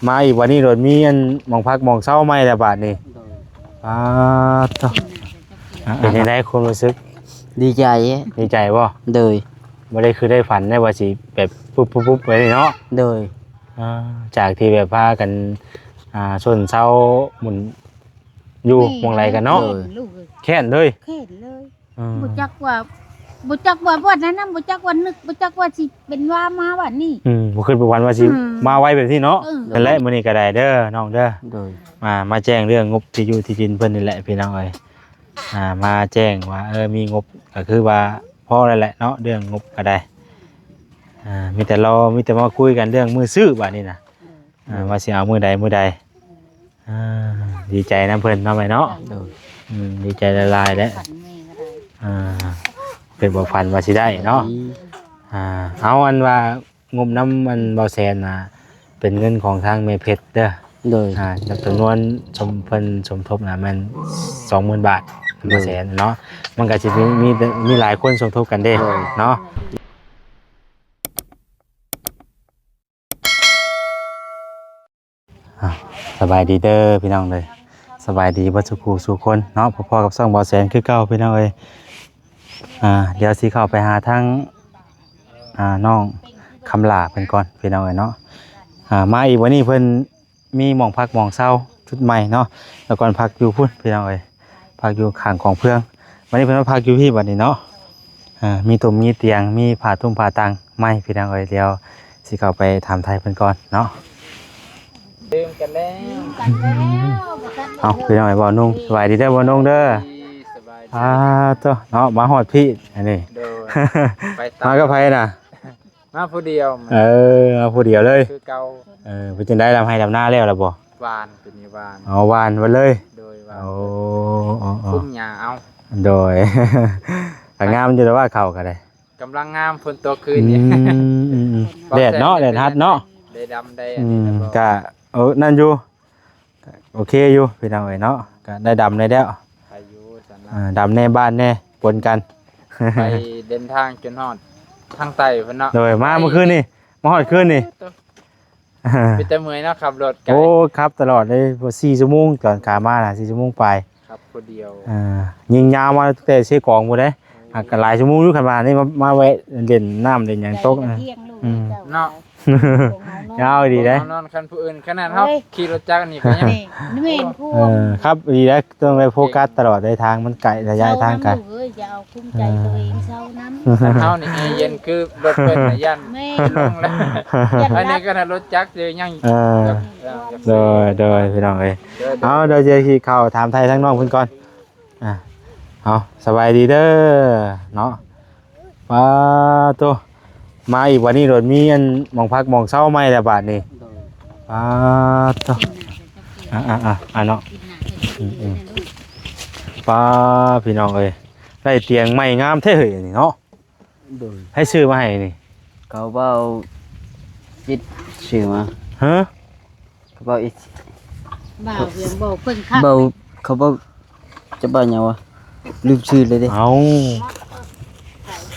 ມາອີກວັນນີ້ໂດດມີອັນໝ່ອງພັກໝ່ອງເຊົາໃໝ່ແລ້ວບາດນີ້. ໂດຍ. ປາດໂທ້ ເປັນຈັ່ງໃດຄວາມຮູ້ສຶກ? ດີໃຈ. ດີໃຈບໍ່? ໂດຍ. ບໍ່ໄດ້ຄືໄດ້ຝັນໄດ້ວ່າຊິແບບປຸບໆໆໄປນີ້ເນາະ. ໂດຍ. ອ່າ ຈາກທີ່ແບບພາກັນ ອ່າ ຊົນເຊົາໝຸ່ນຢູ່ ແມ່ນ ໝ່ອງໃດກັນເນາະ. ໂດຍ. ແຄ້ນເລີຍ. ແຄ້ນເລີຍ. ອືມ ບໍ່ຈັກວ່າ ບໍ່ຈັກວ່າວັນນັ້ນນະ ບໍ່ຈັກວ່ານຶກ ບໍ່ຈັກວ່າຊິເປັນວ່າມາວັນນີ້. ອືມ ບໍ່ຄິດບໍ່ຝັນວ່າຊິ ອືມ ມາໄວແບບນີ້ເນາະ. ເອີ ນັ້ນແຫຼະ ມື້ນີ້ກໍໄດ້ເດີນ້ອງເດີ. ໂດຍ. ມາ ມາແຈ້ງເລື່ອງງົບທີ່ຢູ່ທີ່ກິນເພິ່ນນີ້ແຫຼະພີ່ນ້ອງເອີຍ. ອ່າ ມາແຈ້ງວ່າ ເອີ ມີງົບກໍຄືວ່າພໍແລ້ວແຫຼະເນາະ ເລື່ອງງົບກໍໄດ້. ອ່າ ມີແຕ່ລໍ ມີແຕ່ມາຄຸຍກັນເລື່ອງມື້ຊື້ບາດນີ້ນະ. ໂດຍ. ອ່າ ວ່າຊິເອົາມື້ໃດ ມື້ໃດ. ອ່າ ດີໃຈນຳເພິ່ນເນາະແມ່ເນາະ. ໂດຍ. ອືມ ດີໃຈຫຼາຍໆແຫຼະ. ຝັນແມ່ກໍໄດ້. ອ່າ ຄິດບໍ່ຝັນວ່າຊິໄດ້ເນາະ. ອືມ. ອ່າ ເອົາ ອັນວ່າງົບນຳອັນເບົາແສນນະ ເປັນເງິນຂອງທາງແມ່ເພັດເດີ. ໂດຍ. ອ່າ ຈຳນວນສົມ ເພິ່ນສົມທົບນະແມ່ນສອງໝື່ນບາດ. ໂດຍ. ເບົາແສນເນາະ ມັນກໍຊິມີ ມີ ມີຫຼາຍຄົນສົມທົບກັນເດ້. ໂດຍ. ເນາະ. ອ່າ ສະບາຍດີເດີພີ່ນ້ອງເດີ ສະບາຍດີເບິດສູ່ຄູ່ສູ່ຄົນເນາະ. ພໍ້ກັບຊ່ອງເບົາແສນຄືເກົ່າພີ່ນ້ອງເອີຍ. ອ່າ ດຽວຊິເຂົ້າໄປຫາທາງ ອ່າ ນ້ອງຄຳຫຼ້າເພິ່ນກ່ອນພີ່ນ້ອງເອີຍເນາະ. ອ່າ ມາອີກວັນນີ້ເພິ່ນ ມີໝ່ອງພັກໝ່ອງເຊົາຈຸດໃໝ່ເນາະ. ແຕ່ກ່ອນພັກຢູ່ພຸ້ນພີ່ນ້ອງເອີຍ ພັກຢູ່ຂ້າງຂອງເພື່ອງ. ບັດນີ້ເພິ່ນມາພັກຢູ່ພີ້ບັດນີ້ເນາະ. ອ່າ ມີຕົມມີຕຽງ ມີຜ້າຕຸ້ມຜ້າຕັ່ງໃໝ່ພີ່ນ້ອງເອີຍ. ດຽວຊິເຂົ້າໄປຖາມໄຖ່ເພິ່ນກ່ອນເນາະ. ຕື່ມກັນແລ້ວ ເອົາ ພີ່ນ້ອງເອີຍ ບ່າວນຸ່ງ ສະບາຍດີເດີບ່າວນຸ່ງເດີ. ສະບາຍດີ. ອ່າ ໂຕເນາະ ມາຮອດພີ້ອັນນີ້. ໂດຍ. ໄປຕາມ ມາກັບໃຜນະ? ມາຜູ້ດຽວ. ເອີ ມາຜູ້ດຽວເລີຍ. ຄືເກົ່າ. ເອີ ເປັນຈັ່ງໃດ ດຳໄຮ່ດຳນາແລ້ວລະບໍ່? ຫວ່ານ ປີນີ້ຫວ່ານ. ອໍ ຫວ່ານເບິດເລີຍ. ໂດຍ. ຫວ່ານ. ໂອ້ ເອີ ເອີ ຄຸມຫຍ້າເອົາ. ໂດຍ. ກໍງາມຢູ່ແລ້ວວ່າເຂົ້າກໍໄດ້ ກຳລັງງາມ ຝົນຕົກຄືນນີ້. ອືມ ອືມ ແດດເນາະ ແດດຮັດເນາະ. ໄດ້ດຳໄດ້ອັນນີ້ແລ້ວກໍ ອືມ ກໍ ເອີ ນັ້ນຢູ່ ກໍໂອເຄຢູ່ພີ່ນ້ອງເອີຍເນາະ ກໍໄດ້ດຳໄດ້ແລ້ວ. ໄປຢູ່ຊັ້ນລະ. ເອີ ດຳແດ່ບ້ານແດ່ປົນກັນ ໄປເດີນທາງຈົນຮອດທາງໃຕ້ພຸ້ນເນາະ. ໂດຍ. ມາມື້ຄືນນີ້ ມາຮອດຄືນນີ້ ເອີ ໂຕ ເປັນຕາເມື່ອຍເນາະ ຂັບລົດໄກ. ໂອ້ ຂັບຕະຫຼອດເລີຍ ສີ່ຊົ່ວໂມງ ຕອນຂາມານະ ສີ່ຊົ່ວໂມງປາຍ. ຂັບຜູ້ດຽວ. ອ່າ ຍິງຍາວມາຕັ້ງແຕ່ເຊກອງພຸ້ນເດ້. ໂອ້ ຫາກກໍຫຼາຍຊົ່ວໂມງຢູ່ ຄັນວ່ານີ້ມາ ມາແວະຫຼິ້ນນ້ຳຫຼິ້ນຫຍັງຕົກ. ອືມ ເນາະ. ຍາວດີເດ້ ເຮົານອນຄັນຜູ້ອື່ນ ຂະໜາດເຮົາຂີ່ລົດຈັກນີ້ກໍຍັງ ນີ້ແມ່ນພວກ ເອີ ຂັບດີເດ້ ຕ້ອງໄດ້ໂຟກັສຕະຫຼອດໃນທາງມັນໄກ ໄລຍະທາງໄກ. ເອີ ຢ່າເອົາຄຸ້ມໃຈຕົວເອງ ເຊົານຳ. ເຮົານີ້ແອເຢັນຄືລົດເພິ່ນນະ ຢ້ານ ແມ່ນ ລົງແລ້ວ. ອັນນີ້ຂະໜາດລົດຈັກຍັງ ເອີ ໂດຍ ໂດຍ ພີ່ນ້ອງເອີຍ. ເອົາ ດຽວຊິເຂົ້າຖາມໄຖ່ທາງນ້ອງເພິ່ນກ່ອນ. ອ່າ ເອົາ ສະບາຍດີເດີເນາະ. ປາໂຕ ມາອີກວັນນີ້ໂດດມີອັນໝ່ອງພັກໝ່ອງເຊົາໃໝ່ແລ້ວບາດນີ້. ໂດຍ. ປາໂຕ ອ່າໆໆ ເນາະ. ອືມໆ ປາ ພີ່ນ້ອງເອີຍ ໄດ້ຕຽງໃໝ່ງາມແທ້ເຮີ້ຍ ອັນນີ້ເນາະ. ໂດຍ. ໃຜຊື້ມາໃຫ້ນີ້? ເຂົາເວົ້າຈິດຊື້ມາ. ຮະ? ເຂົາເວົ້າອີກ ເວົ້າຫຍັງ ເວົ້າເພິ່ນຄັກ ເວົ້າ ເຂົາເວົ້າ ຈະເວົ້າຫຍັງວະ ລືມຊື່ເລີຍເດ້. ເອົ້າ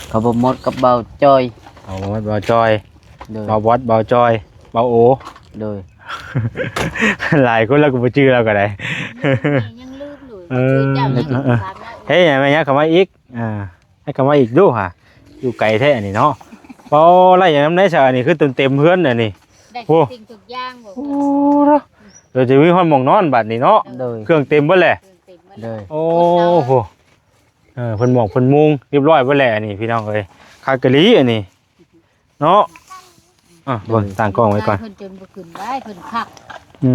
ເຂົາເວົ້າໝົດກັບເວົ້າຈອຍ. ເອົາໝົດ ເວົ້າຈອຍ. ໂດຍ. ເວົ້າບອດ ເວົ້າຈອຍ ເວົ້າໂອ. ໂດຍ. ຫຼາຍຄົນລາວກໍບໍ່ຈື່ລາວກໍໄດ້ ຍັງລືມຢູ່. ເອີ ເຮັດຫຍັງແມ່ນຫຍັງເຂົ້າມາອີກ? ອ່າ ໃຫ້ເຂົ້າມາອີກດູຫາ ຢູ່ໄກແທ້ອັນນີ້ເນາະ. ໂອ້ ໄລ່ຫຍັງນຳໄດ້ຊະ ອັນນີ້ຄືຈົນເຕັມເຮືອນອັນນີ້. ໄດ້ ໂອ້ ທຸກສິ່ງທຸກຢ່າງ. ໂອ້ ໂດຍ ຈະມີຮອດໝ່ອງນອນບັດນີ້ເນາະ. ໂດຍ. ເຄື່ອງເຕັມເບິດແຫຼະ. ເຄື່ອງເຕັມເບິດແຫຼະ. ໂດຍ. ໂອ້ໂຫ ເອີ ເພິ່ນໝອກເພິ່ນມຸງຮຽບຮ້ອຍເບິດແຫຼະ ອັນນີ້ພີ່ນ້ອງເອີຍ ຄັກອີ່ຫຼີອັນນີ້ເນາະ. ອ່ະ ເບິ່ງ ຕັ້ງກ້ອງໄວ້ກ່ອນ ເພິ່ນຈົນບໍ່ຂຶ້ນໄດ້ ເພິ່ນຄັກ. ອື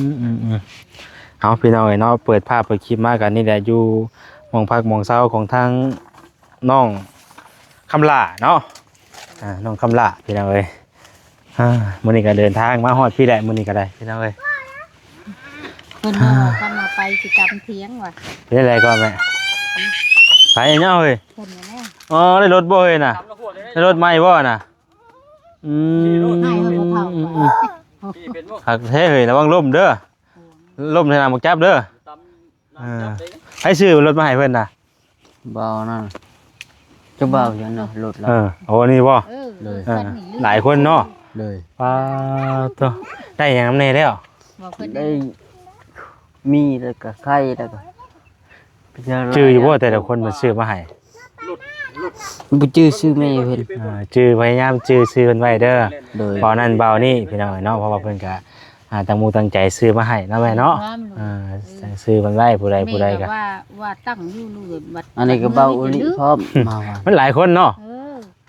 ມ ອືມໆ ເອົາ ພີ່ນ້ອງເອີຍເນາະ ເປີດພາບເປີດຄລິບມາກັນນີ້ແຫຼະ ຢູ່ໝ່ອງພັກໝ່ອງເຊົາຂອງທາງນ້ອງຄຳຫຼ້າເນາະ. ອ່າ ນ້ອງຄຳຫຼ້າ ພີ່ນ້ອງເອີຍ ອ່າ ມື້ນີ້ກໍເດີນທາງມາຮອດພີ້ແຫຼະ ມື້ນີ້ກໍໄດ້ ພີ່ນ້ອງເອີຍ. ເພິ່ນວ່າ ອ່າ ຄັນວ່າໄປຊິຕຳຖຽງວ່າ ເປັນໃດກໍແມ່ ໄປຫຍັງເອີຍ? ເພິ່ນວ່າແນ່. ອໍ ໄດ້ລົດບໍ່ເອີຍນະ? ໄດ້ລົດໃໝ່ບໍ່ນະ? ອືມ ໃຫ້ເຮົາບໍ່ເຖົ້າ ອືມໆ ຄັກແທ້ເຮີ້ຍ ລະວັງລົ້ມເດີ ລົ້ມໃສ່ໜ້າບັກຈັບເດີ. ເອີ ໃຜຊື້ລົດມາໃຫ້ເພິ່ນນະ? ບ່າວນັ້ນ ຈະບ່າວຫຍັງນະ ລົດລະ. ເອີ ໂອ້ ອັນນີ້ບໍ່? ເອີ ໂດຍ ເອີ ຄັນນີ້ ຫຼາຍຄົນເນາະ. ໂດຍ ປາໂຕ ໄດ້ຫຍັງນຳແດ່ແລ້ວ? ບອກເພິ່ນ ໄດ້ມີແລ້ວກໍໄຂ່ ແລ້ວກໍ ຈື່ຢູ່ບໍ່ແຕ່ລະຄົນເພິ່ນຊື້ມາໃຫ້? ບໍ່ຈື່ຊື່ແມ່ເພິ່ນ ເອີ ຈື່ ພະຍາຍາມຈື່ຊື່ເພິ່ນໄວ້ເດີ ໂດຍ ເວົ້ານັ້ນເວົ້ານີ້ພີ່ນ້ອງເອີຍເນາະ ເພາະວ່າເພິ່ນກະ ອ່າ ຕັ້ງມຸກຕັ້ງໃຈຊື້ມາໃຫ້ເນາະແມ່ເນາະ ເອີ ຊື້ເພິ່ນໄວ້ ຜູ້ໃດຜູ້ໃດກໍ ວ່າ ວ່າຕັ້ງຢູ່ລູກ ບັດ ອັນນີ້ກໍເວົ້າອີ່ຫຼີພ້ອມ ມາວ່າ ມັນຫຼາຍຄົນເນາະ ເອີ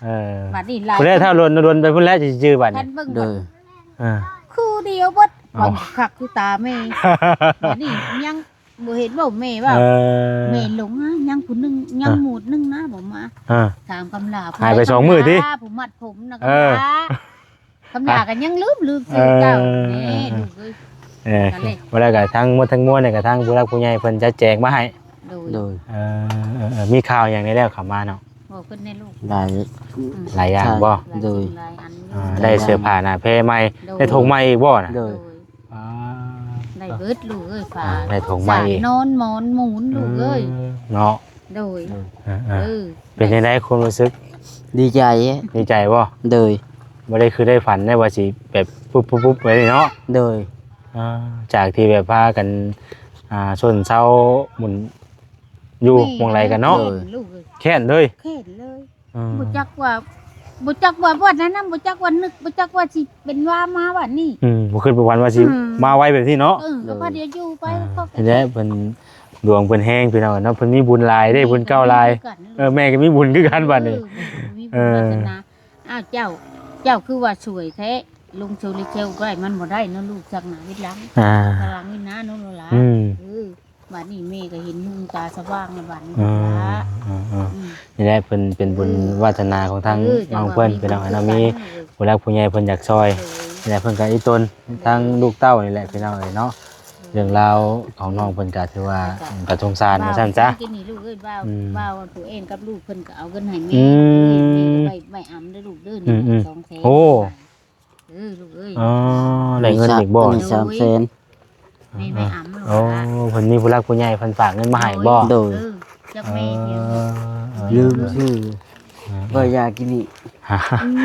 ເອີ ບັດນີ້ຫຼາຍ ຜູ້ໃດຖ້າດົນ ດົນໄປພຸ້ນແລ້ວຊິຈື່ບັດນີ້ ໂດຍ ເອີ ຄືດຽວເບິດ ເອົ້າ ບັດຄັກຄືຕາແມ່ ບັດນີ້ຍັງ ບໍ່ເຫັນບໍ່ແມ່ວ່າ ເອີ ແມ່ຫຼົງນະ ຍັງຜູ້ໜຶ່ງ ຍັງໝູດໜຶ່ງນະບໍ່ມາ ເອີ ຖາມຄຳຫຼ້າ ຫາຍໄປສອງມື້ຕິ ຜູ້ມັດຜົມນະ ເອີ ຄຳຫຼ້າ ຄຳຫຼ້າກໍຍັງລືມ ລືມຊື່ເຈົ້າ ເອີ ນີ້ລູກເອີຍ ເອີ ກໍເລີຍ ບໍ່ໄດ້ກໍທັງໝົດທັງມວນນີ້ກໍທັງຜູ້ຫຼັກຜູ້ໃຫຍ່ເພິ່ນຈະແຈກມາໃຫ້ ໂດຍ ໂດຍ ເອີ ເອີ ເອີ ມີຂ່າວຫຍັງແດ່ແລ້ວເຂົ້າມາເນາະ ບອກເພິ່ນແດ່ລູກ ຫຼາຍ ອືມ ຫຼາຍຢ່າງບໍ່ ໂດຍ ຫຼາຍອັນຢູ່ ອ່າ ໄດ້ເສື້ອຜ້າໜ້າແພໃໝ່ ໂດຍ ໄດ້ຖົງໃໝ່ອີກບໍ່ນະ ໂດຍ ໂດຍ ອ່າ ໄດ້ເບິດລູກເອີຍ ຝາ ອ່າ ໄດ້ຖົງໃໝ່ອີກ ສານນອນ ໝອນ ໝູນ ອືມ ລູກເອີຍ ເນາະ ໂດຍ ເອີ ເອີ ເອີ ເປັນຈັ່ງໃດຄວາມຮູ້ສຶກ? ດີໃຈ ດີໃຈບໍ່? ໂດຍ ບໍ່ໄດ້ຄືໄດ້ຝັນໄດ້ວ່າຊິແບບປຸບໆໆໄປນີ້ເນາະ ໂດຍ ອ່າ ຈາກທີ່ແບບພາກັນ ອ່າ ຊົນເຊົາໝູ່ນຢູ່ ແມ່ນ ໝ່ອງໃດກັນເນາະ ໂດຍ ແມ່ນລູກເອີຍ ແຄ້ນເລີຍ ແຄ້ນເລີຍ ເອີ ບໍ່ຈັກວ່າ ບໍ່ຈັກວ່າ ວ່ານັ້ນນະ ບໍ່ຈັກວ່ານຶກ ບໍ່ຈັກວ່າຊິເປັນວ່າມາບັດນີ້ ອືມ ບໍ່ຄິດບໍ່ຝັນວ່າຊິ ອືມ ມາໄວແບບນີ້ເນາະ ເອີ ກໍວ່າດຽວຢູ່ໄປ ອ່າ ເພິ່ນແຫຼະ ເພິ່ນດວງເພິ່ນແຮງພີ່ນ້ອງເນາະ ເພິ່ນມີບຸນຫຼາຍເດ້ ບຸນເກົ່າຫຼາຍ ເອີ ແມ່ກໍມີບຸນຄືກັນບັດນີ້ ເອີ ມີບຸນວາສະໜາ ເອີ ອ້າວ ເຈົ້າ ເຈົ້າຄືວ່າສວຍແທ້ ລົງໂຊລາເຊວໄວ້ ມັນບໍ່ໄດ້ເນາະລູກ ຊັກໜ້າວິດຫຼັງ ອ່າ ພະລັງວິນນາເນາະຫຼານ ອືມ ເອີ ບາດນີ້ແມ່ກໍເຫັນຫຸ່ງຕາສະຫວ່າງແລ້ວບາດນີ້ ອ່າ ຫຼານ ອ່າ ອ່າ ອືມ ນີ້ແຫຼະເພິ່ນເປັນບຸນ ເອີ ວາສະໜາຂອງທາງ ເອີ ນ້ອງເພິ່ນ ພີ່ນ້ອງເນາະ ມີຜູ້ຫຼັກຜູ້ໃຫຍ່ເພິ່ນຢາກຊ່ອຍ ໂດຍ ນີ້ແຫຼະເພິ່ນກໍອີ່ຕົນ ໂດຍ ທາງລູກເຕົ້ານີ້ແຫຼະ ພີ່ນ້ອງເອີຍເນາະ ໂດຍ ເລື່ອງລາວຂອງນ້ອງເພິ່ນກໍຖືວ່າ ໂດຍ ກໍສົງສານວ່າຊັ້ນຊະ ກິນນີ້ລູກເອີຍ ບ່າວ ອືມ ບ່າວຜູ້ເອັນກັບລູກເພິ່ນກໍເອົາເງິນໃຫ້ແມ່ ອືມ ແມ່ກໍໄວ້ ໄວ້ອຳເດີລູກເດີ ອືມ ນີ້ສອງແສນ ໂອ້ ເອີ ລູກເອີຍ ອໍ ໄດ້ເງິນອີກບໍ່? ໂດຍ ສາມແສນ ແມ່ໄວ້ອຳລູກ ໂອ້ ຫຼານ ເພິ່ນມີຜູ້ຫຼັກຜູ້ໃຫຍ່ເພິ່ນຝາກເງິນມາໃຫ້ບໍ່? ໂດຍ ເອີ ຈັກແມ່ ເອີ ເພິ່ນ ເອີ ລືມຊື່ ເອີ ບໍ່ຢາກກິນນີ້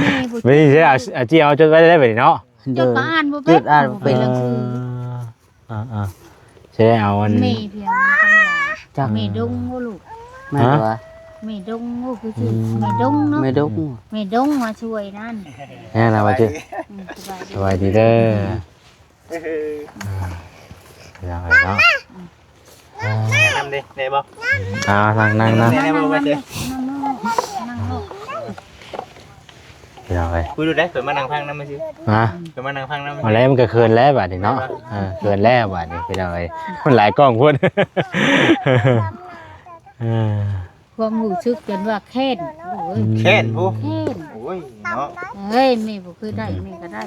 ແມ່ບໍ່ ໄປຊິເອົາ ເອົາຈິເອົາຈົດໄວ້ໄດ້ບັດນີ້ເນາະ ໂດຍ ຈົດກໍອ່ານບໍ່ເປັນ ຈົດອ່ານບໍ່ເປັນ ເອີ ອ່າໆ ຊິໄດ້ເອົາອັນ ແມ່ພຽງ ຈັກ ແມ່ດົງບໍ່ລູກ ແມ່ນບໍ່ວະ ແມ່ດົງບໍ່ຄືຊື່ ອືມ ແມ່ດົງເນາະ ແມ່ດົງ ແມ່ດົງມາຊ່ວຍນັ້ນ ແມ່ນລະວ່າຈື່ ອືມ ສະບາຍດີ ສະບາຍດີເດີ ເອີ ອ່າ ເປັນຈັ່ງໃດເນາະ ອ່າ ນຳເດ້ ໄດ້ບໍ່ ອ່າ ນັ່ງ ນັ່ງ ນັ່ງ ແນ່ໆ ບໍ່ວ່າເດ້ ນັ່ງລົງ ນັ່ງລົງ ພີ່ນ້ອງເອີຍ ຄຸຍດູໄດ້ ເພິ່ນມານັ່ງຟັງນຳຊື່ ຮະ ເພິ່ນມານັ່ງຟັງນຳ ເອົາແລ້ວ ມັນກໍເຂີນແລ້ວບາດນີ້ເນາະ ເອີ ເຂີນແລ້ວບາດນີ້ ພີ່ນ້ອງເອີຍ ມັນຫຼາຍກ້ອງພຸ້ນ ເອີ ຄວາມຮູ້ສຶກຈົນວ່າແຄ້ນ ໂອ້ຍ ແຄ້ນພຸ້ນ ແຄ້ນ ໂອ້ຍເນາະ ເອີຍ ແມ່ບໍ່ເຄີຍໄດ້ ແມ່ກໍໄດ້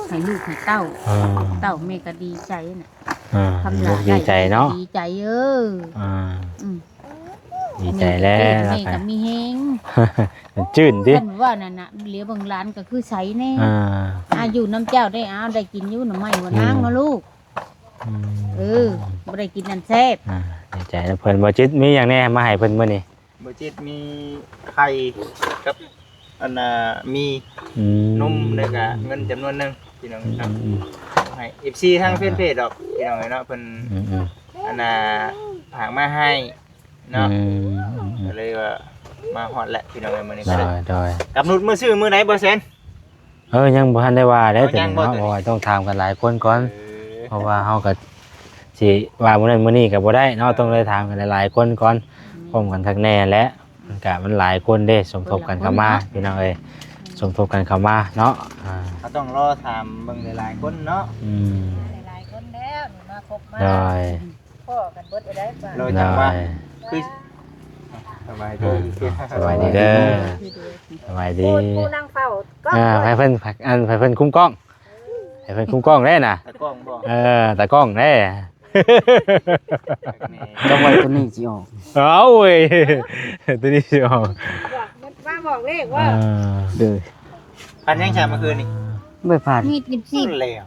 ໃຫ້ລູກໃຫ້ເຕົ້າ ເອີ ເຕົ້າແມ່ກໍດີໃຈນະ ອ່າ ຄຳຫຼ້າ ລູກດີໃຈເນາະ ດີໃຈເອີ ອ່າ ອືມ ດີໃຈແລ້ວ ແມ່ກໍມີແຮງ ມັນຈື້ນຕິ ເພິ່ນວ່ານັ້ນນະ ຫຼຽວເບິ່ງຫຼານກໍຄືໃສແນ່ ອ່າ ອາ ຢູ່ນຳເຈົ້າໄດ້ ອ້າວ ໄດ້ກິນຢູ່ໜໍ່ໄມ້ຫົວນາງເນາະ ອືມ ລູກ ອືມ ເອີ ບໍ່ໄດ້ກິນນັ້ນແຊບ ອ່າ ດີໃຈນຳເພິ່ນ ບໍ່ຈິດມີຫຍັງແນ່ມາໃຫ້ເພິ່ນມື້ນີ້? ບໍ່ຈິດມີໄຂ່ກັບ ອັນນ່າ ມີ ອືມ ນົມ ແລ້ວກະເງິນຈຳນວນໜຶ່ງ ພີ່ນ້ອງເອີຍເນາະ ອືມໆ ໃຫ້ເອັຟຊີທາງແຟນເພຈດອກ ພີ່ນ້ອງເອີຍເນາະ ເພິ່ນ ອືມໆ ອັນນ່າ ຝາກມາໃຫ້ເນາະ ອືມໆ ກໍເລີຍວ່າມາຮອດແລ້ວ ພີ່ນ້ອງເອີຍ ມື້ນີ້ກໍໄດ້ ໂດຍໆ ກຳນົດມື້ຊື້ມື້ໃດບໍ່ແຊນ? ເອີ ຍັງບໍ່ທັນໄດ້ວ່າເດ້ ເອີ ໂຕນີ້ເນາະ ຍັງບໍ່ ໂຕນີ້ ເພາະວ່າຕ້ອງຖາມກັນຫຼາຍຄົນກ່ອນ ເອີ ເພາະວ່າເຮົາກໍຊິວ່າມື້ນັ້ນມື້ນີ້ກໍບໍ່ໄດ້ເນາະ ຕ້ອງໄດ້ຖາມກັນຫຼາຍໆຄົນກ່ອນ ພ້ອມກັນຄັກແນ່ແຫຼະ ມັນກະ ມັນຫຼາຍຄົນເດ້ ສົມທົບກັນເຂົ້າມາ ຄົນລະຄົນເນາະ ພີ່ນ້ອງເອີຍ ອືມ ສົມທົບກັນເຂົ້າມາເນາະ ອ່າ ເຮົາຕ້ອງລໍຖາມເບິ່ງຫຼາຍໆຄົນເນາະ ອືມ ຫຼາຍໆຄົນແລ້ວ ມາຄົບມາ ໂດຍ ພໍ້ກັນເບິດໄດ້ ໂດຍ ຈັງຫວະ ໂດຍ ຄື ສະບາຍດີ ອ່າ ສະບາຍດີເດີ ສະບາຍດີ ຜູ້ ຜູ້ນັ່ງເຝົ້າກໍ ອ່າ ໃຫ້ເພິ່ນ ອັນ ໃຫ້ເພິ່ນຄຸ້ມກ້ອງ ໃຫ້ເພິ່ນຄຸ້ມກ້ອງແດ່ນະ ຕາກ້ອງບໍ່ ເອີ ຕາກ້ອງແດ່ ຈັກໄວ້ຕົວນີ້ຊິອອກ ເອົາເວີຍ ຕົວນີ້ຊິອອກ ວ່າບອກເລກວ່າ ອ່າ ເດີ ພັນຍັງແຊມມື້ຄືນນີ້ ບໍ່ພັນ ມີດສິບສີ່ ແລ້ວ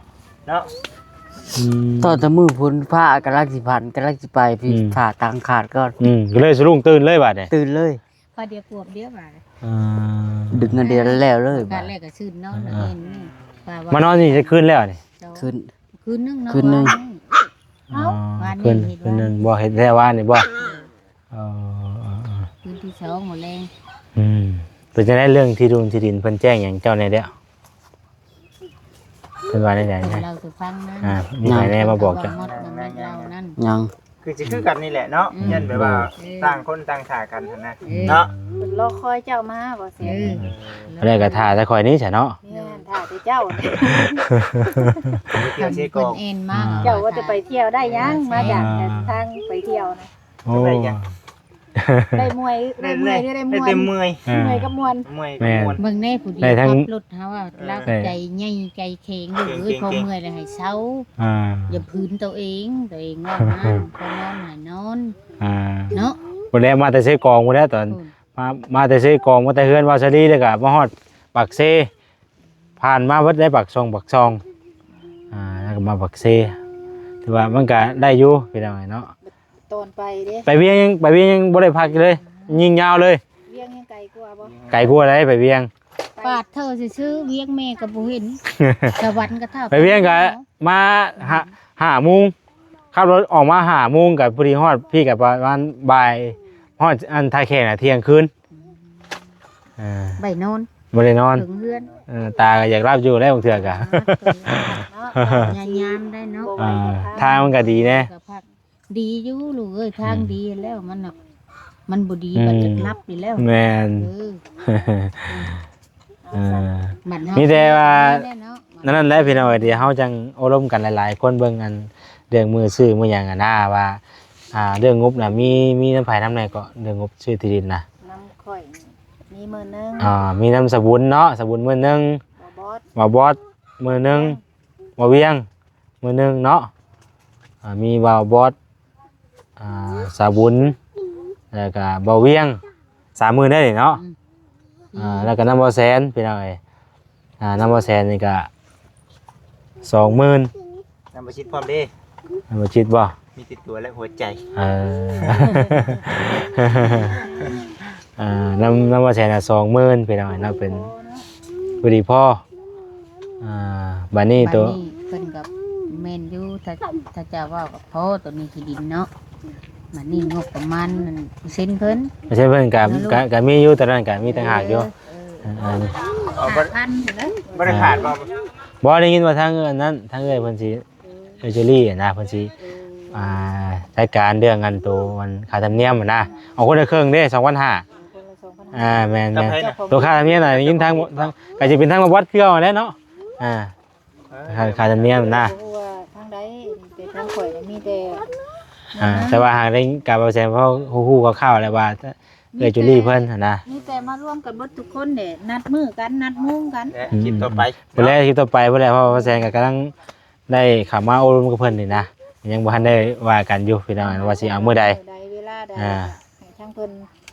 ເນາະ ອືມ ຕອນແຕ່ມື້ພຸ້ນຟ້າກຳລັງຊິພັນ ກຳລັງຊິໄປ ອືມ ຟ້າຕັ້ງຄາດກ່ອນ ອືມ ກໍເລີຍສະດຸ້ງຕື່ນເລີຍບາດນີ້ ຕື່ນເລີຍ ຂ້ອຍດຽວຂວບດຽວບາດ ອ່າ ດຶກເງິນເດືອນແລ້ວເລີຍ ການແລກກໍຊື່ນນອນ ອ່າ ເຫັນນີ້ ວ່າ ມານອນນີ້ຈັກຄືນແລ້ວນີ້? ຄືນ ຄືນໜຶ່ງເນາະ ຄືນໜຶ່ງ ວານນີ້ ອໍ ວານນີ້ ຄືນ ເຮັດ ຄືນໜຶ່ງ ວານນີ້ ບໍ່ ເຮັດແທ້ວານນີ້ບໍ່? ເອີ ເອີ ເອີ ຄືນທີສອງມື້ແລງ ອືມ ເປັນຈັ່ງໃດເລື່ອງທີ່ດິນ ທີ່ດິນ ເພິ່ນແຈ້ງຫຍັງເຈົ້າແດ່ແລ້ວ? ເພິ່ນວ່າແນວໃດນະ? ເລົ່າສູ່ຟັງນະ ອ່າ ມີໃຜແດ່ມາບອກເຈົ້າ? ຍັງ ຄືຊິຄືກັນນີ້ແຫຼະເນາະ ອືມ ຢ້ານແບບວ່າ ເອີ ຕ່າງຄົນຕ່າງຖ້າກັນຫັ້ນນະ ເອີ ເນາະ ເພິ່ນລໍຄອຍເຈົ້າມາບໍ່ແຊນ ເອີ ແລ້ວກໍຖ້າແຕ່ຂ້ອຍນີ້ຊະເນາະ ແມ່ນ ຖ້າແຕ່ເຈົ້າ ໄປທ່ຽວເຊກອງ ເພິ່ນແອ່ນມາ ອ່າ ເຈົ້າວ່າຈະໄປທ່ຽວໄດ້ຫຍັງ ມາຈາກ ອ່າ ທາງໄປທ່ຽວນະ ໂອ້ ໄດ້ຫຍັງ? ໄດ້ເມື່ອຍ ໄດ້ເມື່ອຍ ໄດ້ ໄດ້ ໄດ້ມ່ວນ ໄດ້ແຕ່ເມື່ອຍ ເອີ ເມື່ອຍກັບມ່ວນ ເມື່ອຍກັບມ່ວນ ແມ່ນ ເບິ່ງແດ່ຜູ້ດີ ແມ່ນ ຂັບລົດເຮົາວ່າ ເອີ ລາວໃຈໃຫຍ່ໃຈແຂງຢູ່ ເອີ ເອີ ພໍເມື່ອຍແລ້ວໃຫ້ເຊົາ ອ່າ ຢ່າຝືນຕົວເອງ ຕົວເອງວ່າງານ ພໍນອນໃຫ້ນອນ ອ່າ ເນາະ ບໍ່ໄດ້ມາແຕ່ເຊກອງພຸ້ນແຫຼະ ຕອນ ພຸ້ນ ມາ ມາແຕ່ເຊກອງ ມາແຕ່ເຮືອນວາສະລີ ແລ້ວກໍມາຮອດປາກເຊ ຜ່ານມາເບິດໄດ້ປາກຊ່ອງ ປາກຊ່ອງ ອ່າ ແລ້ວກໍມາປາກເຊ ຖືວ່າມັນກໍໄດ້ຢູ່ພີ່ນ້ອງເນາະ ຕອນໄປເດ້ ໄປວຽງຍັງ ໄປວຽງຍັງບໍ່ໄດ້ພັກຢູ່ເລີຍ ຍິງຍາວເລີຍ ວຽງຍັງໄກກວ່າບໍ່? ໄກກວ່າໃດ໋ ໄປວຽງ ປາດເທີຊື່ໆ ວຽງແມ່ກໍບໍ່ເຫັນ ສະຫວັນກໍຖ້າ ໄປວຽງກໍມາຫ້າ ຫ້າໂມງ ຂັບລົດອອກມາຫ້າໂມງ ກໍພໍດີຮອດພີ້ກໍປະມານບ່າຍ ຮອດອັນທ່າແຂກນະທ່ຽງຄືນ ອືມ ອ່າ ໄປນອນ ບໍ່ໄດ້ນອນ ເຖິງເຮືອນ ເອີ ຕາກໍຢາກຫຼັບຢູ່ແລ້ວບາງເທື່ອກໍ ອ່າ ເຖິງເຮືອນເນາະ ຍາມໄດ້ເນາະ ອ່າ ທາງມັນກໍດີແດ່ ກໍພັກ ດີຢູ່ລູກເອີຍ ທາງ ອືມ ດີແລ້ວ ມັນນະ ມັນບໍ່ດີ ອືມ ບັດຫຼັບນີ້ແລ້ວ ແມ່ນ ເອີ ເອີ ບັດເຮົາ ມີແຕ່ວ່າ ແມ່ນແຫຼະເນາະ ນັ້ນແຫຼະພີ່ນ້ອງເອີຍ ດຽວເຮົາຈັ່ງໂອ້ລົມກັນຫຼາຍໆຄົນ ເບິ່ງອັນເລື່ອງມື້ຊື້ມື້ຫຍັງຫັ້ນນະ ວ່າ ອ່າ ເລື່ອງງົບນະ ມີ ມີນຳໃຜນຳແດ່ເກາະ ເລື່ອງງົບຊື້ທີ່ດິນນະ? ນຳຂ້ອຍມີໝື່ນໜຶ່ງ ອ່າ ມີນຳສະບຸນເນາະ ສະບຸນໝື່ນໜຶ່ງ ບ່າວບອດ ບ່າວບອດໝື່ນໜຶ່ງ ບ່າວວຽງ ມື້ໜຶ່ງເນາະ ອ່າ ມີບ່າວບອດ ອ່າ ສາວບຸນ ແລ້ວກະບ່າວວຽງ ສາມໝື່ນໄດ້ນີ້ເນາະ ອືມ ອ່າ ແລ້ວກະນຳບ່າວແສນພີ່ນ້ອງເອີຍ ອ່າ ນຳບ່າວແສນນີ້ກະສອງໝື່ນ ນຳບ່າວຊິດພ້ອມເດ້ ນຳບ່າວຊິດບໍ່? ມີຕິດຕົວແລະຫົວໃຈ ເອີ ອ່າ ນຳ ນຳບ່າວແສນນະສອງໝື່ນພີ່ນ້ອງເອີຍເນາະ ເປັນ ພໍດີພໍ ອ່າ ບາດນີ້ໂຕ ບາດນີ້ເພິ່ນກໍແມ່ນຢູ່ ຖ້າ ຖ້າເຈົ້າເວົ້າກັບພໍ່ໂຕນີ້ທີ່ດິນເນາະ ບາດນີ້ງົບປະມານເປີເຊັນເພິ່ນ ເປີເຊັນເພິ່ນກໍ ກໍ ກໍມີຢູ່ ຕອນນັ້ນກໍມີຕ່າງຫາກຢູ່ ເອີ ເອີ ເອີ ເອີ ບໍ່ໄດ້ຂາດບໍ່? ບໍ່ ໄດ້ຍິນວ່າທາງອັນນັ້ນ ທາງເອື້ອຍເພິ່ນຊິ ເອື້ອຍຈູລີນະ ເພິ່ນຊິ ອ່າ ຈັດການເລື່ອງອັນໂຕ ອັນຄ່າທຳນຽມນະ ເອົາຄົນລະເຄິ່ງເດ້ ສອງພັນຫ້າ ອ່າ ແມ່ນໆ ໂຕຄ່າທຳນຽມນະ ໄດ້ຍິນທາງ ທາງ ກໍຊິເປັນທາງບ່າວບອດຄືເກົ່າຫັ້ນແຫຼະເນາະ ອ່າ ເອີ ຄ່າ ຄ່າທຳນຽມນະ ບໍ່ຮູ້ວ່າທາງໃດ ແຕ່ທາງຂ້ອຍນະມີແຕ່ ອ່າ ແຕ່ວ່າຫາກໄດ້ການບ່າວແສນ ເພາະຮູ້ໆຄ່າວໆແລ້ວວ່າ ເອື້ອຍຈູລີເພິ່ນຫັ້ນນະ ມີແຕ່ມາລວມກັນເບິດທຸກຄົນເດ້ ນັດມື້ກັນ ນັດໂມງກັນ ແລະ ອືມ ຄລິບຕໍ່ໄປ ພຸ້ນແຫຼະ ຄລິບຕໍ່ໄປພຸ້ນແຫຼະ ເພາະວ່າບ່າວແສນກໍກຳລັງ ໄດ້ເຂົ້າມາໂອ້ລົມກັບເພິ່ນນີ້ນະ ຍັງບໍ່ທັນໄດ້ວ່າກັນຢູ່ພີ່ນ້ອງ ວ່າຊິເອົາມື້ໃດ ມື້ໃດເວລາໃດ ອ່າ ໃຫ້ທາງເພິ່ນ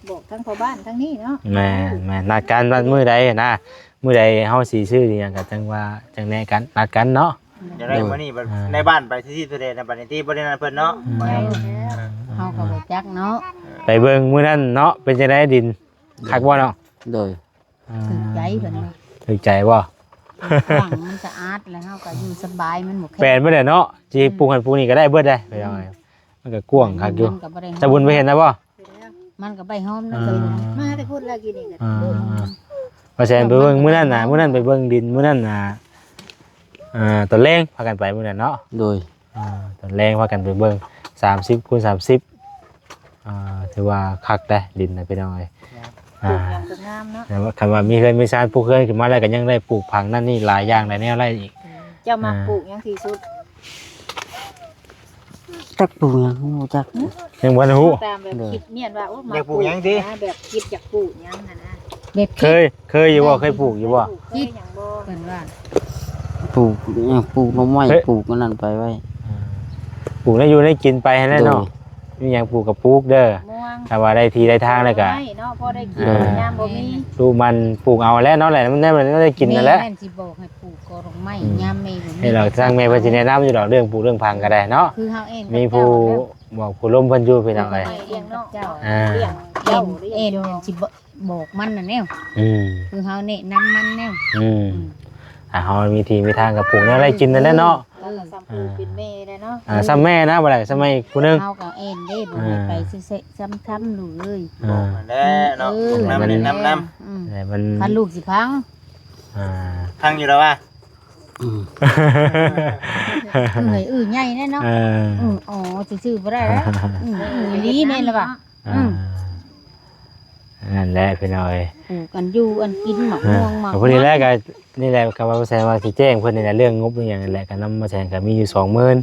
ບອກທາງພໍ່ບ້ານທາງນີ້ເນາະ ແມ່ນໆ ນັດກັນວັນມື້ໃດນະ ມື້ໃດເຮົາຊິຊື້ອີ່ຫຍັງກໍຈັ່ງວ່າ ຈັ່ງແນະກັນ ນັດກັນເນາະ ຢາກໄດ້ມື້ນີ້ບັດ ອ່າ ໃນບ້ານໄປທີ່ ທີ່ ທີ່ໃດນະ ບັດນີ້ຕິບໍ່ໄດ້ນັດເພິ່ນເນາະ ອືມ ເຮົາກໍບໍ່ຈັກເນາະ ໄປເບິ່ງມື້ນັ້ນເນາະ ເປັນຈັ່ງໃດດິນ ຄັກບໍ່ເນາະ ໂດຍ ອ່າ ຖືກໃຈເພິ່ນວ່າ ຖືກໃຈບໍ່? ກວ້າງ ມັນສະອາດ ແລ້ວເຮົາກໍຢູ່ສະບາຍ ມັນບໍ່ແຄບ ແປນໄປແລ້ວເນາະ ຊິ ອືມ ປູກຫັ້ນປູກນີ້ກໍໄດ້ເບິດເດ້ ອືມ ພີ່ນ້ອງເອີຍ ມັນກໍກວ້າງຄັກຢູ່ ມັນກໍບໍ່ໄດ້ ສະບຸນໄປເຫັນແລ້ວບໍ່? ມັນກໍໃບຫອມນຳ ອ່າ ສະບຸນ ມາແຕ່ພຸ້ນແລ້ວກີ້ນີ້ກໍ ອ່າ ບໍ່ແຊນໄປເບິ່ງມື້ນັ້ນນະ ມື້ນັ້ນໄປເບິ່ງດິນ ມື້ນັ້ນນະ ອ່າ ຕອນແລງພາກັນໄປມື້ນັ້ນເນາະ ໂດຍ ອ່າ ຕອນແລງພາກັນໄປເບິ່ງ ສາມສິບຄູນສາມສິບ ອ່າ ຖືວ່າຄັກເດ້ດິນນະພີ່ນ້ອງເອີຍ ອ່າ ປູກຫຍັງກໍງາມເນາະ ຄັນວ່າມີເຮືອນມີຊານ ປູກເຮືອນຂຶ້ນມາແລ້ວກໍຍັງໄດ້ປູກຜັງນັ້ນນີ້ຫຼາຍຢ່າງຫຼາຍແນວໄດ້ອີກ ເຈົ້າມັກ ອ່າ ປູກຫຍັງທີ່ສຸດ? ຈັກປູກຫຍັງ ບໍ່ຮູ້ຈັກ ຍັງບໍ່ທັນຮູ້ ຕາມແບບຄິດ ແມ່ນວ່າ ໂອ້ ມັກປູກຫຍັງຕິ ແບບຄິດຢາກປູກຫຍັງຫັ້ນນະ ແບບ ເຄີຍ ເຄີຍຢູ່ບໍ່? ເຄີຍປູກຢູ່ບໍ່? ເຄີຍຫຍັງບໍ່? ເພິ່ນວ່າ ປູກຫຍັງ ປູກໜໍ່ໄມ້ ເຄີຍ ປູກອັນນັ້ນໄປໄວ້ ອ່າ ປູກແນວຢູ່ແນວກິນໄປຫັ້ນແຫຼະເນາະ ໂດຍ ມີຫຍັງປູກກໍປູກເດີ ມ່ວງ ຖ້າວ່າໄດ້ທີ່ໄດ້ທາງແລ້ວກໍ ໄດ້ເນາະ ພໍໄດ້ກິນ ອ່າ ຍາມບໍ່ມີ ປູກມັນ ປູກເອົາແຫຼະເນາະ ແຫຼະ ມັນໄດ້ ມັນໄດ້ກິນນັ້ນແຫຼະ ແມ່ນ ຊິບອກໃຫ້ປູກກໍດອກໄມ້ ອືມ ຍາມແມ່ບໍ່ມີ ນີ້ລະ ທາງແມ່ເພິ່ນຊິແນະນຳຢູ່ດອກ ເລື່ອງປູກເລື່ອງຝັງກໍໄດ້ເນາະ ຄືເຮົາເອງ ມີຜູ້ ບອກຜູ້ລົມເພິ່ນຢູ່ພີ່ນ້ອງເອີຍ ເອີ ເຈົ້າ ອ່າ ເຈົ້າ ເອັນ ເອັນຊິບອກມັນນະແນວ ອືມ ຄືເຮົາແນະນຳມັນແນວ ອືມ ອ່າ ເຮົາມີທີ່ມີທາງກໍປູກແນວໄດ້ກິນນັ້ນແຫຼະເນາະ ເອີ ເອີ ເປັນແມ່ແລ້ວເນາະ ອ່າ ສ່ຳແມ່ນະ ບໍ່ໄດ້ສ່ຳແມ່ອີກຜູ້ໜຶ່ງ ເຮົາກໍເອັນເດ້ ບໍ່ໃຫ້ ອ່າ ໄປຊື່ໆຊ້ຳໆລູກເອີຍ ອ່າ ບອກນັ້ນແຫຼະເນາະ ເອີ ບອກນຳແນະນຳນຳ ອືມ ແຕ່ມັນ ຄັນລູກຊິພັງ ອ່າ ພັງຢູ່ແລ້ວວ່າ ອືມ ເອີຍ ເອີຍ ໃຫຍ່ແນ່ເນາະ ເອີ ອືມ ອໍ ຊື່ໆບໍ່ໄດ້ແລ້ວ ອືມ ເອີຍ ອີ່ຫຼີແມ່ນລະວ່າ ອ່າ ອືມ ນັ້ນແຫຼະພີ່ນ້ອງເອີຍ ເອີ ກັນຢູ່ອັນກິນໝາກມ່ວງ ອ່າ ໝາກ ພໍດີແລ້ວກໍນີ້ແຫຼະ ກໍວ່າແຊວ່າຊິແຈ້ງເພິ່ນນີ້ແຫຼະ ເລື່ອງງົບອີ່ຫຍັງນີ້ແຫຼະ ກໍນຳມາແຊງກໍມີຢູ່ສອງໝື່ນ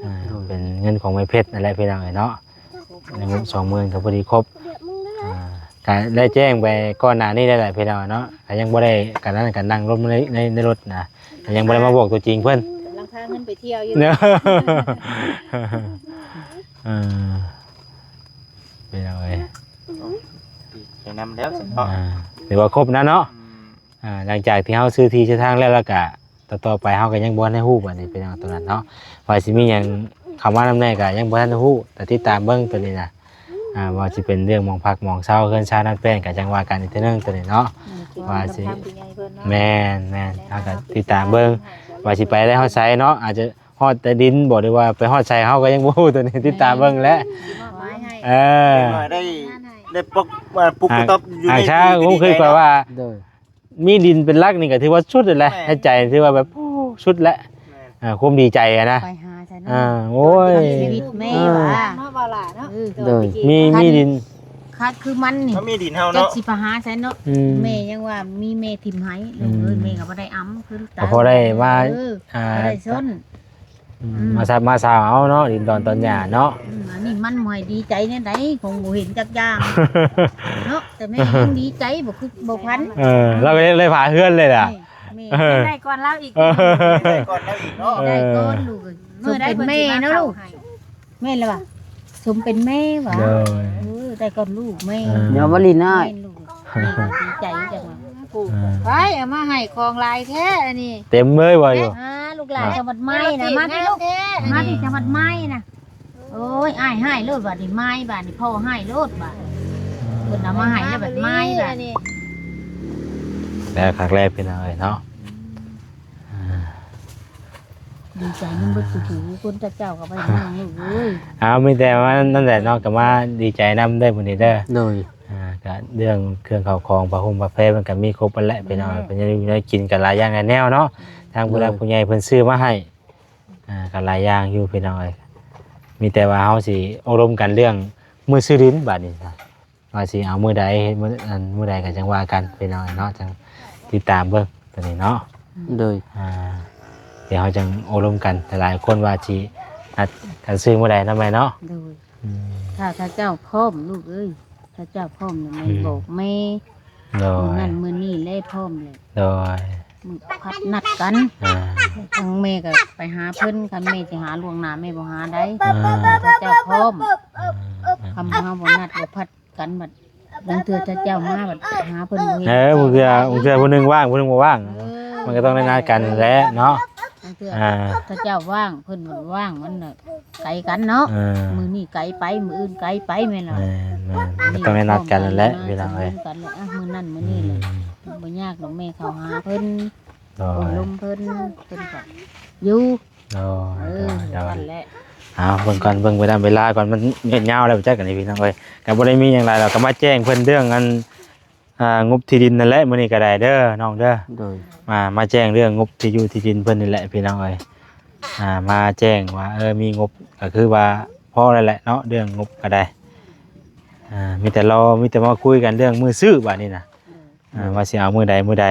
ອ່າ ໂດຍ ເປັນເງິນຂອງແມ່ເພັດນັ້ນແຫຼະພີ່ນ້ອງເອີຍເນາະ ໃນງົບສອງໝື່ນກໍພໍດີຄົບ ອ່າ ກໍໄດ້ແຈ້ງໄປກ່ອນໜ້ານີ້ແລ້ວແຫຼະພີ່ນ້ອງເນາະ ກໍຍັງບໍ່ໄດ້ ກໍນັ້ນກໍນັ່ງລົມໃນ ໃນ ໃນລົດນະ ກໍຍັງບໍ່ໄດ້ມາບອກຕົວຈິງເພິ່ນ ກຳລັງຫາເງິນໄປທ່ຽວຢູ່ ເອີ ພີ່ນ້ອງເອີຍ ດີໃຈນຳແລ້ວຊັ້ນເນາະ ອ່າ ຖືວ່າຄົບນະເນາະ ອືມ ອ່າ ຫຼັງຈາກທີ່ເຮົາຊື້ທີ່ຊື້ທາງແລ້ວ ແລ້ວກະຕໍ່ໆໄປເຮົາກໍຍັງບໍ່ທັນໄດ້ຮູ້ ບັດນີ້ເປັນຫຍັງຕົວນັ້ນເນາະ ວ່າຊິມີຫຍັງເຂົ້າມານຳແດ່ກໍຍັງບໍ່ທັນໄດ້ຮູ້ ແຕ່ຕິດຕາມເບິ່ງຕົວນີ້ນະ ອ່າ ວ່າຊິເປັນເລື່ອງໝອງພັກໝອງເຊົາ ເຮືອນຊານນັ້ນແປ້ນກໍຈັ່ງວ່າກັນອີກເທື່ອໜຶ່ງຕົວນີ້ເນາະ ອືມ ວ່າຊິ ແມ່ນໆ ເຮົາກໍຕິດຕາມເບິ່ງວ່າຊິໄປໄດ້ຮອດໃສເນາະ ອາດຈະຮອດໃຕ້ດິນບໍ່ ຫຼືວ່າໄປຮອດໃສ ເຮົາກໍຍັງບໍ່ຮູ້ຕົວນີ້ ຕິດຕາມເບິ່ງແຫຼະ ຊິມອບໝາຍໃຫ້ ເອີ ໄດ້ ໄດ້ປົກ ເອີ ປຸກກະຕອບຢູ່ໃນທີ່ດີໃຈເນາະ ໂດຍ ມີດິນເປັນຫຼັກນີ້ກໍຖືວ່າສຸດແລ້ວແຫຼະ ໃນໃຈຖືວ່າແບບ ໂອ້ ສຸດແລ້ວ ອ່າ ຄວາມດີໃຈອະນະ ໄປຫາໃສເນາະ ອ່າ ໂອ້ຍ ຊີວິດແມ່ວ່າເນາະ ວ່າຫຼ້າເນາະ ເອີ ໂດຍ ມີ ມີດິນ ຄັນຄືມັນນີ້ ມັນມີດິນເຮົາເນາະ ຊິໄປຫາໃສເນາະ ອືມ ແມ່ຍັງວ່າມີແມ່ຖິ້ມໃຫ້ ອືມ ເອີຍ ແມ່ກໍບໍ່ໄດ້ອຳຄື ກໍພໍໄດ້ມາ ເອີ ອ່າ ບໍ່ໄດ້ຊົນ ອືມ ອືມ ມາສັບມາສາວເອົາເນາະ ດິນດອນຕອນຫຍ້າເນາະ ອືມ ອັນນີ້ມັນບໍ່ໃຫ້ດີໃຈແນວໃດ ຄົງບໍ່ເຫັນຈັກຢ່າງເນາະ ແຕ່ແມ່ຍັງດີໃຈ ບໍ່ຄືບໍ່ຝັນ ເອີ ລາວກໍເລີຍພາເຮືອນເລີຍລະ ແມ່ ເອີ ໄດ້ກ່ອນລາວອີກ ເອີ ໄດ້ກ່ອນລາວອີກເນາະ ໄດ້ກ່ອນລູກເອີຍ ເອີ ເປັນແມ່ເນາະລູກ ແມ່ນລະວ່າ ສົມເປັນແມ່ວ່າ ໂດຍ ເອີ ໄດ້ກ່ອນລູກແມ່ ເອີ ຢ່າມາຫຼິ້ນອ້າຍ ແມ່ນລູກ ດີໃຈຈັ່ງວ່າ ເອີ ໄປເອົາມາໃຫ້ຂອງຫຼາຍແທ້ອັນນີ້ ເຕັມເລີຍວ່າຢູ່ ອ່າ ລູກຫຼານ ເອີ ຈັງຫວັດໄມ້ນະ ມາພີ່ລູກ ມາພີ່ ຈັງຫວັດໄມ້ນະ ໂອ້ຍ ອ້າຍຮ້າຍໂລດບາດນີ້ ໄມ້ບາດນີ້ ພໍ່ຮ້າຍໂລດບາດ ເພິ່ນເອົາມາໃຫ້ແລ້ວບາດໄມ້ບາດນີ້ ແລ້ວຄັກແລ້ວພີ່ນ້ອງເອີຍເນາະ ອ່າ ດີໃຈນຳເບິດສູ່ຜູ້ຄົນ ເຈົ້າກໍໄປນຳລູກເອີຍ ເອົາ ມີແຕ່ວ່ານັ້ນແຫຼະເນາະ ກໍມາດີໃຈນຳເດີມື້ນີ້ເດີ ໂດຍ ອ່າ ກໍເລື່ອງເຄື່ອງເຂົ້າຂອງ ຜ້າຫົ່ມຜ້າແພ ມັນກໍມີຄົບຫັ້ນແຫຼະ ພີ່ນ້ອງເອີຍ ເພິ່ນຍັງຢູ່ໃນກິນກັນຫຼາຍຢ່າງຫຼາຍແນວເນາະ ທາງຜູ້ຫຼັກຜູ້ໃຫຍ່ເພິ່ນຊື້ມາໃຫ້ ອ່າ ກໍຫຼາຍຢ່າງຢູ່ ພີ່ນ້ອງເອີຍ ມີແຕ່ວ່າເຮົາຊິອົບຮົມກັນເລື່ອງມື້ຊື້ດິນບາດນີ້ນະ ວ່າຊິເອົາມື້ໃດ ເຮັດມື້ ອັນ ມື້ໃດກໍຈັ່ງວ່າກັນ ພີ່ນ້ອງເນາະ ຈັ່ງຕິດຕາມເບິ່ງຕົວນີ້ເນາະ ໂດຍ ອ່າ ດຽວເຮົາຈັ່ງອົບຮົມກັນ ຫຼາຍໆຄົນວ່າຊິນັດກັນຊື້ມື້ໃດເນາະແມ່ເນາະ ໂດຍ ອືມ ຖ້າ ຖ້າເຈົ້າພ້ອມລູກເອີຍ ຖ້າເຈົ້າພ້ອມນີ້ແມ່ ອືມ ບອກແມ່ ໂດຍ ມື້ນັ້ນມື້ນີ້ແຫຼະ ພ້ອມແຫຼະ ໂດຍ ມື້ພັດນັດກັນ ອ່າ ທາງແມ່ກໍໄປຫາເພິ່ນ ຄັນແມ່ຊິຫາລ່ວງໜ້າແມ່ບໍ່ຫາໃດ ອ່າ ຖ້າເຈົ້າພ້ອມ ອ່າ ຄັນເຮົາບໍ່ນັດບໍ່ພັດ ກັນບັດ ບາງເທື່ອເຈົ້າມາບັດຫາເພິ່ນບໍ່ເຫັນ ເອີ ບາງເທື່ອ ບາງເທື່ອຜູ້ໜຶ່ງວ່າງ ຜູ້ໜຶ່ງບໍ່ວ່າງ ເອີ ມັນກໍຕ້ອງໄດ້ນັດກັນແຫຼະເນາະ ບາງເທື່ອ ອ່າ ຖ້າເຈົ້າວ່າງ ເພິ່ນບໍ່ວ່າງ ມັນນະໄກກັນເນາະ ເອີ ມື້ນີ້ໄກໄປ ມື້ອື່ນໄກໄປ ແມ່ນລະ ແມ່ນໆ ມັນກໍຕ້ອງໄດ້ນັດກັນແຫຼະ ພີ່ນ້ອງເອີຍ ກັນແຫຼະ ມື້ນັ້ນມື້ນີ້ແຫຼະ ອືມ ບໍ່ຍາກດອກ ແມ່ເຂົ້າຫາເພິ່ນ ໂດຍ ອົບຮົມເພິ່ນ ເພິ່ນກໍຢູ່ ໂດຍ ເອີ ໂດຍ ໂດຍ ນັ້ນແຫຼະ ເອົາ ເບິ່ງກ່ອນ ເບິ່ງເວລາ ເວລາກ່ອນ ມັນຍາວແລ້ວ ຈັກອັນນີ້ ພີ່ນ້ອງເອີຍ ກໍບໍ່ໄດ້ມີຫຍັງຫຼາຍດອກ ກໍມາແຈ້ງເພິ່ນເລື່ອງອັນ ອ່າ ງົບທີ່ດິນນັ້ນແຫຼະ ມື້ນີ້ກໍໄດ້ເດີ ນ້ອງເດີ ໂດຍ ມາ ມາແຈ້ງເລື່ອງງົບທີ່ຢູ່ທີ່ດິນເພິ່ນນີ້ແຫຼະ ພີ່ນ້ອງເອີຍ ອ່າ ມາແຈ້ງວ່າ ເອີ ມີງົບ ກໍຄືວ່າພໍແລ້ວແຫຼະເນາະ ເລື່ອງງົບກໍໄດ້ ອ່າ ມີແຕ່ລໍ ມີແຕ່ມາຄຸຍກັນເລື່ອງມື້ຊື້ບາດນີ້ນະ ອ່າ ວ່າຊິເອົາມື້ໃດ ມື້ໃດ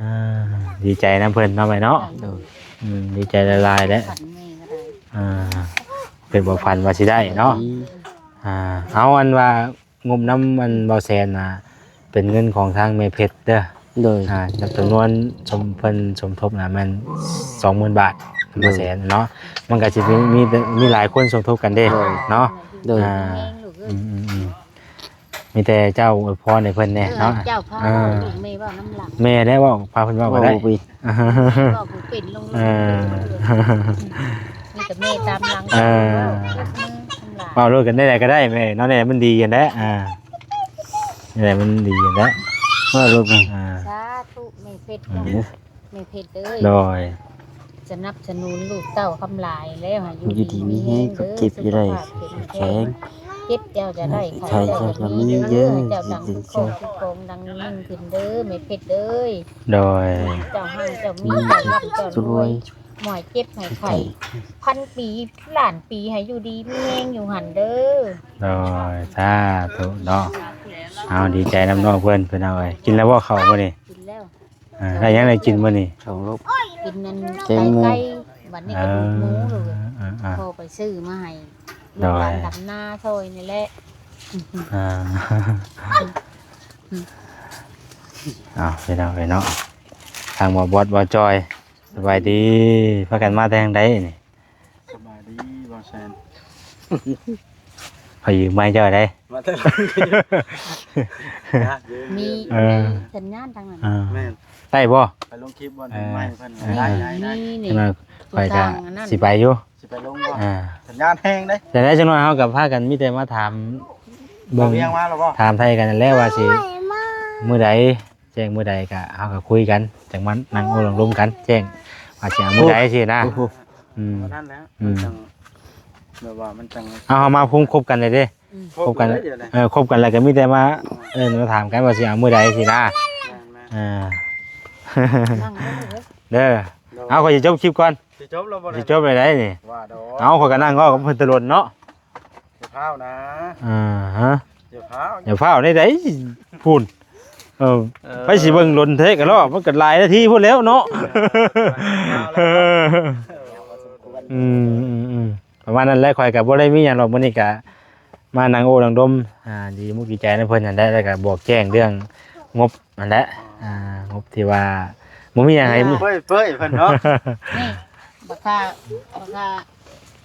ອ່າ ດີໃຈນຳເພິ່ນເນາະ ແມ່ເນາະ ໂດຍ ອືມ ດີໃຈຫຼາຍໆແຫຼະ ຝັນແມ່ກໍໄດ້ ອ່າ ເພິ່ນບໍ່ຝັນວ່າຊິໄດ້ເນາະ ອືມ ອ່າ ເອົາ ອັນວ່າງົບນຳອັນບໍ່ແສນນະ ເປັນເງິນຂອງທາງແມ່ເພັດເດີ ໂດຍ ອ່າ ຈຳນວນສົມ ເພິ່ນສົມທົບນະ ແມ່ນສອງໝື່ນບາດ ໂດຍ ບໍ່ແສນເນາະ ມັນກໍຊິມີ ມີ ມີຫຼາຍຄົນສົມທົບກັນເດ້ ໂດຍ ເນາະ ໂດຍ ອ່າ ແຮງລູກເອີຍ ອືມໆໆ ມີແຕ່ເຈົ້າອວຍພອນໃຫ້ເພິ່ນແດ່ເນາະ ເອີ ເຈົ້າພາ ເອີ ແມ່ເວົ້ານຳຫຼັງ ແມ່ໄດ້ເວົ້າ ພາເພິ່ນເວົ້າກໍໄດ້ ເວົ້າບໍ່ເປັນ ເວົ້າບໍ່ເປັນ ລົງ ເອີ ມີແຕ່ແມ່ຕາມຫຼັງ ເອີ ເວົ້າໂລດກັນ ແນວໃດກໍໄດ້ແມ່ເນາະ ແນວໃດມັນດີຫັ້ນແຫຼະ ອ່າ ແນວໃດມັນດີຫັ້ນແຫຼະ ເວົ້າໂລດແມ່ ອ່າ ສາທຸ ແມ່ເພັດ ເອີ ເນາະ ແມ່ເພັດເອີຍ ໂດຍ ສະໜັບສະໜູນລູກເຕົ້າຄຳຫຼາຍແລ້ວ ໃຫ້ຢູ່ດີມີແຮງເດີ ສຸຂະພາບເຂັ້ມແຂງ ເຈັບເຈົ້າຢ່າໄດ້ ໄຂ້ເຈົ້າຢ່າມີເດີ ໃຫ້ເຈົ້າດັ່ງຄືຂອງ ຄືຂອງດັງຍິ່ງຂຶ້ນເດີ ແມ່ເພັດເອີຍ ໂດຍ ເຈົ້າຮັ່ງເຈົ້າມີ ເຈົ້າລ່ຳເຈົ້າລວຍ ບໍ່ໃຫ້ເຈັບໃຫ້ໄຂ້ ພັນປີລ້ານປີ ໃຫ້ຢູ່ດີມີແຮງຢູ່ຫັ້ນເດີ ໂດຍ ສາທຸເນາະ ເອົາ ດີໃຈນຳນ້ອງເພິ່ນ ພີ່ນ້ອງເອີຍ ກິນແລ້ວບໍ່ເຂົ້າມື້ນີ້? ກິນແລ້ວ ອ່າ ໄດ້ຫຍັງໄດ້ກິນມື້ນີ້? ສອງໂລກ ກິນນັ້ນ ແກງໝູ ໄກ່ໄກ່ ບັດນີ້ກະດູກໝູເລີຍ ເອີ ອ່າໆ ພໍໄປຊື້ມາໃຫ້ ໂດຍ ລູກຫຼານດຳນາຊ່ອຍນີ້ແຫຼະ ອ່າ ເອົາ ພີ່ນ້ອງເອີຍເນາະ ທາງບ່າວບອດ ບ່າວຈອຍ ສະບາຍດີ ພາກັນມາແຕ່ທາງໃດນີ້? ສະບາຍດີບ່າວແຊນ ຂໍຢືມໄມເຈົ້າໄດ້ ມາແຕ່ ມີ ເອີ ມີສັນຍານທາງນັ້ນ ອ່າ ແມ່ນ ໄດ້ບໍ່? ໄປລົງຄລິບບ່ອນ ເອີ ເຫັນໄມເພິ່ນ ເອີ ໄດ້ ໄດ້ ໄດ້ ມີນີ້ ຈັ່ງໜ້ອຍຂ້ອຍກະ ຜູ້ສ້າງອັນນັ້ນ ຊິໄປຢູ່ ຊິໄປລົງບໍ່? ອ່າ ສັນຍານແຮງເດ້ ຈັ່ງໃດຈັ່ງໜ້ອຍເຮົາກະພາກັນມີແຕ່ມາຖາມເບິ່ງ ເອົາວຽງມາແລ້ວບໍ່? ຖາມໄທກັນນັ້ນແຫຼະວ່າຊິມື້ໃດ ແຈ້ງມື້ໃດກະເຮົາກະຄຸຍກັນ ຈັ່ງມານັ່ງໂອ້ລົມກັນ ແຈ້ງວ່າຊິເອົາມື້ໃດຊີ້ນະ ໂອ້ໂຫ ອືມ ເທົ່ານັ້ນແຫຼະ ອືມ ມັນຈັ່ງ ແບບວ່າມັນຈັ່ງ ເອົາ ເຮົາມາຄົບກັນເລີຍເດ້ ອືມ ຄົບກັນ ຄົບເລີຍດຽວນີ້ ເອີ ຄົບກັນແລ້ວກະມີແຕ່ມາ ເອີ້ນມາຖາມກັນວ່າຊິເອົາມື້ໃດຊີ້ນະ ແມ່ນໆ ອ່າ ນັ່ງເດີ ເດີ ໂດຍ ເອົາ ຂ້ອຍຊິຈົບຄລິບກ່ອນ ຊິຈົບແລ້ວບໍ່? ຊິຈົບແລ້ວໄດ໋ນີ້ ວ່າດອກ ເອົາ ຂ້ອຍກະນັ່ງເວົ້າກັບເພິ່ນຕະດົນເນາະ ຢ່າຟ້າວນະ ອ່າຮະ ຢ່າຟ້າວ ຢ່າຟ້າວໄດ້ໃດ ພຸ້ນ ເອີ ເອີ ໃຜຊິເບິ່ງດົນແທ້ກະເນາະ ມັນກະຫຼາຍນາທີພຸ້ນແລ້ວເນາະ ເອີ ເອີ ພໍສົມຄວນ ອືມໆໆ ປະມານນັ້ນແຫຼະ ຂ້ອຍກະບໍ່ໄດ້ມີຫຍັງດອກ ມື້ນີ້ກະມານັ່ງໂອ້ນັ່ງລົມ ອ່າ ດີມຸກດີໃຈນຳເພິ່ນຫັ້ນແຫຼະ ແລ້ວກະບອກແຈ້ງເລື່ອງງົບຫັ້ນແຫຼະ ອ່າ ງົບທີ່ວ່າບໍ່ມີຫຍັງໃຫ້ ເປີ້ຍໆ ເພິ່ນເນາະ ນີ້ ບັກຄ່າ ບັກຄ່າ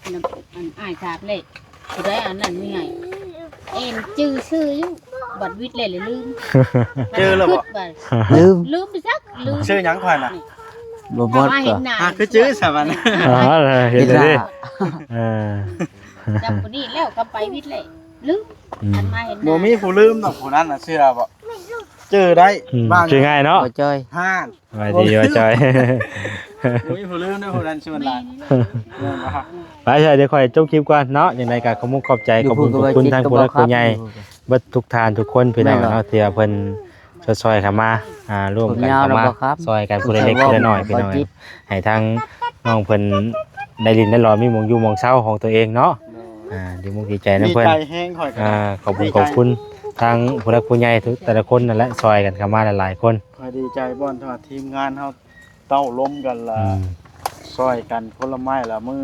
ອັນ ອັນອ້າຍຖາມເລກ ຜູ້ໃດອັນນັ້ນມີໃຫ້ ເອັນຈື່ຊື່ຢູ່ ບັດວິດເລກແລ້ວລືມ ຈື່ແລ້ວບໍ່? ລືມ ລືມໄປຈັກ ລືມ ຊື່ຫຍັງຂ້ອຍນະ? ບໍ່ບອດ ມາເຫັນໜ້າ ຫາຄືຈື່ຊະບັດນີ້ ອ່າ ເຫັນແລ້ວເດ້ ເອີ ຈຳຜູ້ນີ້ແລ້ວ ກຳໄປວິດເລກລືມ ອືມ ອັນມາເຫັນໜ້າ ບໍ່ມີຜູ້ລືມດອກ ຜູ້ນັ້ນນະເຊື່ອບໍ່? ຈື່ໄດ້ ອືມ ບ້ານ ຈື່ງ່າຍເນາະ ບໍ່ຈ່ອຍ ຫ້າ ສະບາຍດີ ບໍ່ຈ່ອຍ ໂອ້ຍ ຜູ້ລືມເດີ ຜູ້ນັ້ນຊວນຫຼາຍ ແມ່ນບໍ່? ໄປ ດຽວຂ້ອຍຈົບຄລິບກ່ອນເນາະ ຈັ່ງໃດກະຂອບມຸກຂອບໃຈ ຂອບບຸນຂອບຄຸນທາງຜູ້ຫຼັກຜູ້ໃຫຍ່ເບິດທຸກທ່ານທຸກຄົນ ພີ່ນ້ອງເນາະ ທີ່ວ່າເພິ່ນຊ່ອຍໆ ເຂົ້າມາ ອ່າ ຮ່ວມກັນເຂົ້າມາຊ່ອຍກັນ ຜູ້ລະເລັກຜູ້ລະນ້ອຍ ພີ່ນ້ອງເອີຍ ໃຫ້ທາງນ້ອງເພິ່ນໄດ້ຫຼິ້ນໄດ້ຫຼອນ ມີໝ່ອງຢູ່ໝ່ອງເຊົາຂອງຕົວເອງເນາະ ອ່າ ດີມຸກດີໃຈນຳເພິ່ນ ດີໃຈແຮງຂ້ອຍກະ ອ່າ ຂອບຄຸນຂອບຄຸນທາງຜູ້ຫຼັກຜູ້ໃຫຍ່ທຸກແຕ່ລະຄົນນັ້ນແຫຼະ ຊ່ອຍກັນເຂົ້າມາຫຼາຍໆຄົນ ຂ້ອຍດີໃຈບ່ອນທີ່ວ່າທີມງານເຮົາ ເຕົ້າລົມກັນລະ ອືມ ຊ່ອຍກັນຄົນລະໄມ້ລະມື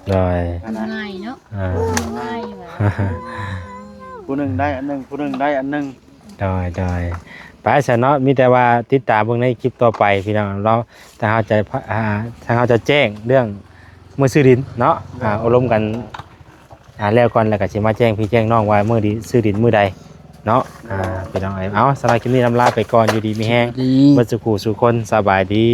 ໂດຍ ຫັ້ນນະ ງ່າຍເນາະ ອ່າ ງ່າຍວ່າ ຜູ້ໜຶ່ງໄດ້ອັນໜຶ່ງ ຜູ້ໜຶ່ງໄດ້ອັນໜຶ່ງ ໂດຍ ໂດຍ ໄປຊະເນາະ ມີແຕ່ວ່າຕິດຕາມເບິ່ງໃນຄລິບຕໍ່ໄປ ພີ່ນ້ອງເນາະ ທາງເຮົາຈະ ອ່າ ທາງເຮົາຈະແຈ້ງເລື່ອງມື້ຊື້ດິນເນາະ ອ່າ ໂອ້ລົມກັນ ອ່າ ແລ້ວກ່ອນ ແລ້ວກະຊິມາແຈ້ງພີ່ແຈ້ງນ້ອງວ່າມື້ດີ ຊື້ດິນມື້ໃດເນາະ ອ່າ ພີ່ນ້ອງເອີຍ ເອົາ ສຳລັບຄລິບນີ້ລຳລາໄປກ່ອນ ຢູ່ດີມີແຮງ ເບິດສູ່ຄູ່ສູ່ຄົນ ສະບາຍດີ.